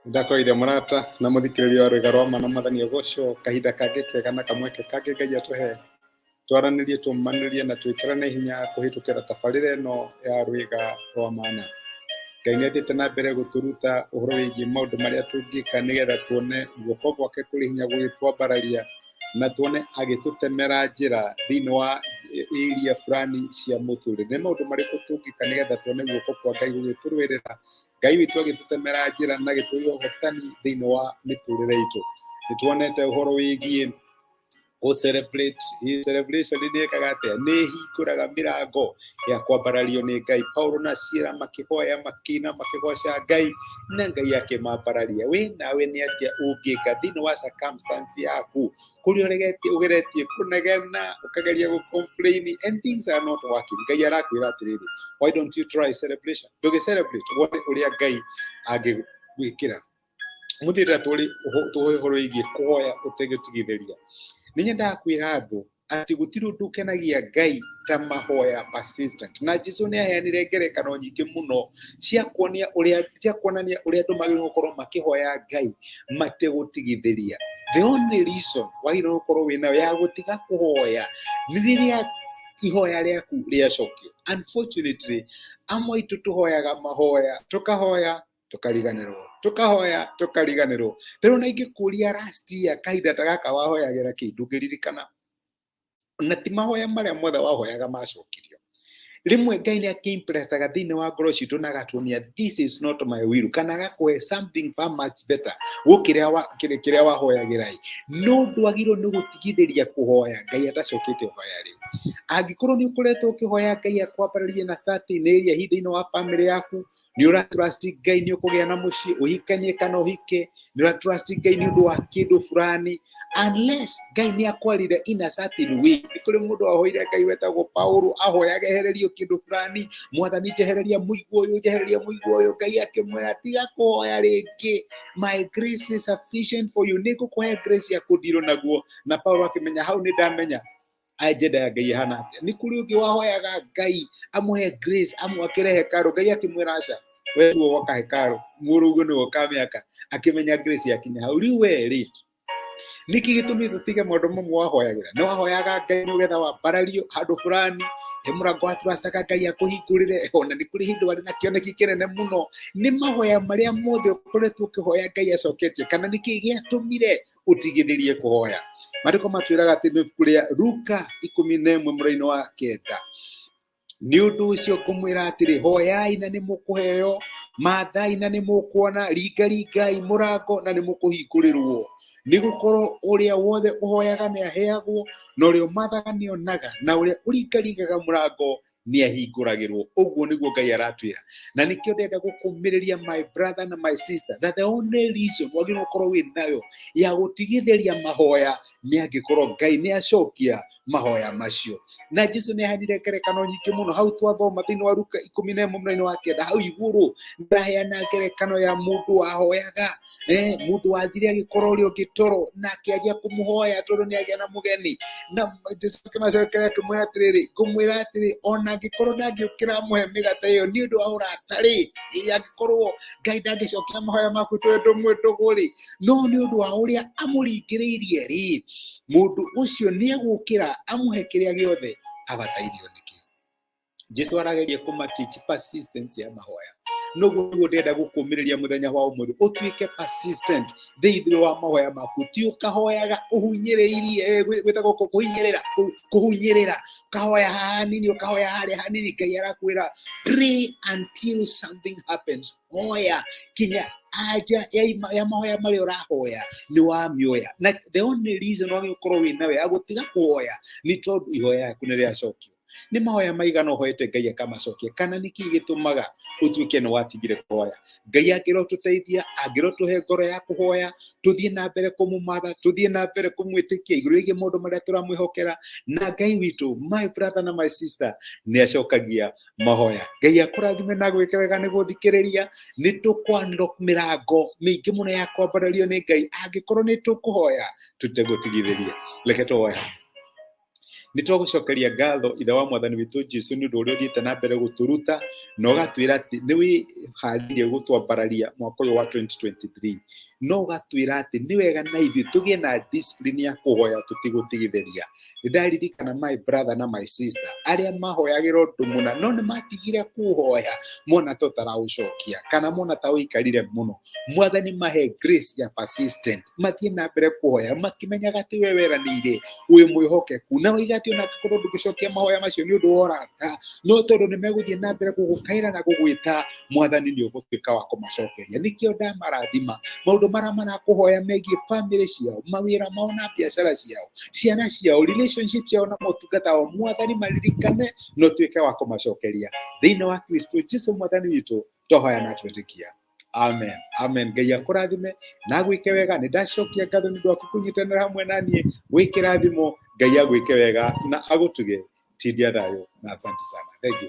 Ndakwĩire mũrata na mũthikĩrĩria wa rwĩga rwa ma na mwathani agocwo kahinda kangĩ kega na kamweke kangĩ Ngai atũhe twaranĩrie tũmanĩrie na twĩkĩrane hinya kũhĩtũkĩra tabarĩra ĩno ya rwĩga rwa mana. Ngai nĩ athiĩte na mbere gũtũruta ũhoro wĩgiĩ maũndũ marĩa tũngĩka nĩgetha tuone guoko gwake kũrĩ hinya gũgĩtwambararia na tuone agĩtũtemera njĩra thĩinĩ wa area fulani cia mũtũrĩre. Nĩ maũndũ marĩkũ tũngĩka nĩgetha tuone guoko kwa Ngai gũgĩtũrũĩrĩra, Ngai witũ agĩtũtemera njĩra na agĩtũhe ũhotani thĩinĩ wa mĩtũrĩre itũ. Nĩ tuonete ũhoro wĩgiĩ gũ celebrate. Celebration nĩ ĩkaga atĩa? Nĩ ĩhingũraga mĩrango ya kwambarario nĩ Ngai. Paulo na Sila makĩhoya, makĩina, makĩgoca Ngai na Ngai akĩmambararia. We nawe nĩ atĩa ũngĩka thĩinĩ wa circumstance yaku kũrĩa ũregetie ũgeretie kũnegena ũkageria gũ complain and things are not working? Ngai arakwĩra atĩrĩrĩ, why don't you try celebration? Ndũgĩ celebrate wone ũrĩa Ngai angĩgwĩkĩra. Mũthĩra tũrĩ tũhoe ũhoro wĩgiĩ kũhoya ũtegũtigithĩria. Nĩ nyendaga kwĩra andũ atĩ gũtirĩ ũndũ ũkenagia Ngai ta mahoya persistent. Na Jesu nĩ aheanire ngerekano nyingĩ mũno cia kuonia ũrĩa cia kuonania ũrĩa andũ magĩrĩirwo gũkorwo makĩhoya Ngai mategũtigithĩria. The only reason wagĩrĩirwo gũkorwo wĩnayo ya gũtiga kũhoya nĩ rĩrĩa ihoya rĩaku rĩacokio. Unfortunately, amwe aitũ tũhoyaga mahoya, tũkahoya tũkariganĩrwo, tũkahoya tũkariganĩrwo. Rĩu na ingĩkũria last year kahinda ta gaka wahoyagĩra kĩ, ndũngĩririkana. Na ti mahoya marĩa mothe wahoyaga macokirio. Rĩmwe Ngai nĩ akĩimpressaga thĩinĩ wa ngoro citũ na agatuonia this is not my will, kana agakũhe something far much better gũkĩrĩa wa, kĩrĩa wahoyagĩra ĩ. No ndwagĩrĩirwo nĩ gũtigithĩria kũhoya Ngai atacoketie hoya rĩu. Angĩkorwo nĩ ũkoretwo ũkĩhoya Ngai akwambararie na certain area hihi thĩinĩ wa family yaku, nĩ ũra trust Ngai nĩ ũkũgĩa na mũciĩ, ũhikanie kana ũhike, nĩ ũra trust Ngai nĩ ũndũ wa kĩndũ fulani, unless Ngai nĩ akwarire in a certain way. Nĩ kũrĩ mũndũ wahoire Ngai wetagwo Paulo, ahoyaga ehererio kĩndũ fulani, mwathani njehereria mũigua ũyũ, njehereria mũigua ũyũ. Ngai akĩmwĩra tiga kũhoya rĩngĩ, my grace is sufficient for you, nĩ ngũkũhe grace ya kũndirwo naguo. Na Paulo akĩmenya hau nĩ ndamenya agenda ya Ngai ĩhana atĩa. Nĩ kũrĩ ũngĩ wahoyaga Ngai amũhe grace amwakĩre hekarũ, Ngai akĩmwĩra aca, we tiwe waka hekarũ, mũrũguo nĩwe ũkamĩaka. Akĩmenya grace yakinya hau. Rĩu we rĩ, nĩkĩ gĩtũmĩte ũtige maũndũ mamwe wahoyagĩra? Nĩ wahoyaga Ngai nĩgetha wambarario handũ fulani, he mũrango watrustaga Ngai akũhingũrĩre, ona nĩ kũrĩ hĩndĩ warĩ na kĩoneki kĩnene mũno. Nĩ mahoya marĩa mothe ũkoretwo ũkĩhoya Ngai acoketie, kana nĩkĩ gĩatũmire ũtigithĩrie kũhoya? Maandĩko matwĩraga atĩ nĩ ibuku rĩa Luka 11 mũraini wa 9, nĩ ũndũ ũcio ngũmwĩra atĩrĩ, hoyai na nĩ mũkũheo, mathai na nĩ mũkuona, ringaringai mũrango na nĩ mũkũhingũrĩrwo. Nĩ gũkorwo ũrĩa wothe ũhoyaga nĩ aheagwo, na ũrĩa ũmathaga nĩ onaga, na ũrĩa ũringaringaga mũrango nĩ ahingũragĩrwo. Ũguo nĩguo Ngai aratwĩra, na nĩkĩo ndĩrenda gũkũmĩrĩria, my brother na my sister, that the only reason wagĩrĩirwo gũkorwo wĩ nayo ya gũtigithĩria mahoya nĩ angĩkorwo Ngai nĩ acokia mahoya macio. Na Jesu nĩ aheanire ngerekano nyingĩ mũno hau twathoma thĩinĩ wa Luka 11 mũraini wa 9 hau igũrũ. Ndaheana ngerekano ya mũndũ wahoyaga, mũndũ wathire agĩkora ũrĩa ũngĩ toro na akĩanjia kũmũhoya tondũ nĩ agĩa na mũgeni. Na Jesu akĩmacokeria akĩmwĩra atĩrĩrĩ, ngũmwĩra atĩrĩ, ona angĩkorwo ndangĩũkĩra amũhe mĩgate ĩyo nĩ ũndũ wa ũrata rĩ, angĩkorwo Ngai ndangĩcokia mahoya maku tondũ mwĩ ndũgũ rĩ, no nĩ ũndũ wa ũrĩa amũringĩrĩirie rĩ, mũndũ ũcio nĩ egũkĩra amũhe kĩrĩa gĩothe abatairio nĩkĩo. Jesu arageria kũmateach persistence ya mahoya. Noguo nĩguo ndĩrenda gũkũmĩrĩria mũthenya wa ũmũthĩ, ũtuĩke persistent thĩinĩ wa mahoya maku. Ti ũkahoyaga ũhunyĩrĩirie, gwĩtagwo kũhinyĩrĩra, kũhunyĩrĩra, ũkahoya haha hanini, ũkahoya harĩa hanini. Ngai arakwĩra pray until something happens. Hoya kinya anja ya mahoya marĩa ũrahoya nĩ wamĩoya. Na the only reason wagĩrĩirwo gũkorwo wĩ nayo ya gũtiga kũhoya nĩ tondũ ihoya yaku nĩ rĩacokio. Nĩ mahoya maigana ũhoete Ngai akamacokia, kana nĩ kĩĩ gĩtũmaga ũtuĩke nĩ watigire kũhoya? Ngai angĩrotũteithia, angĩrotũhe ngoro ya kũhoya, tũthiĩ na mbere kũmũmatha, tũthiĩ na mbere kũmwĩtĩkia igũrũ rĩgiĩ maũndũ marĩa tũramwĩhokera. Na Ngai witũ, my brother na my sister, nĩ acokagia mahoya. Ngai akũrathime na gwĩke wega nĩ gũthikĩrĩria. Nĩ tũkwanlock mĩrango mĩingĩ mũno ya kwambarario nĩ Ngai angĩkorwo nĩ tũkũhoya tũtegũtigithĩria. Reke tũhoe hamwe. Nĩ twagũcokeria ngatho Ithe wa Mwathani witũ Jesu nĩ ũndũ ũrĩa ũthiĩte na mbere gũtũruta na ũgatwĩra atĩ nĩ wĩharĩirie gũtwambararia mwaka ũyũ wa 2023, no ũgatwĩra atĩ nĩ wega na ithuĩ tũgĩe na discipline ya kũhoya tũtigũtigithĩria. Nĩ ndaririkana my brother na my sister arĩa mahoyagĩra ũndũ mũna no nĩ matigire kũhoya mona ta ũtaraũcokia kana mona ta ũikarire mũno. Mwathani, mahe grace ya persistent, mathiĩ na mbere kũhoya makĩmenyaga atĩ we weranĩire wĩ mwĩhokeku na waiga atĩ ona angĩkorwo ndũngĩcokia mahoya macio nĩ ũndũ wa ũrata, no tondũ nĩ megũthiĩ na mbere gũgũkaĩra na gũgwĩta, Mwathani, nĩ ũgũtuĩka wa kũmacokeria. Nĩkĩo ndamarathima maũndũ marĩa marakũhoya megiĩ bamĩrĩ ciao, mawĩra mao na biacara ciao, ciana ciao, relationship ciao na motungata wao. Mwathani, maririkane na ũtuĩke wa kũmacokeria thĩinĩ wa Kristo Jesu Mwathani witũ twahoya na twetĩkia. Amen, amen. Ngai akũrathime na agwĩke wega. Nĩ ndacokia ngatho nĩ ũndũ waku kũnyitanĩra hamwe na niĩ. Gwĩkĩra thimũ, Ngai agwĩke wega na agũtuge. Tindia thayũ na asante sana. Thank you.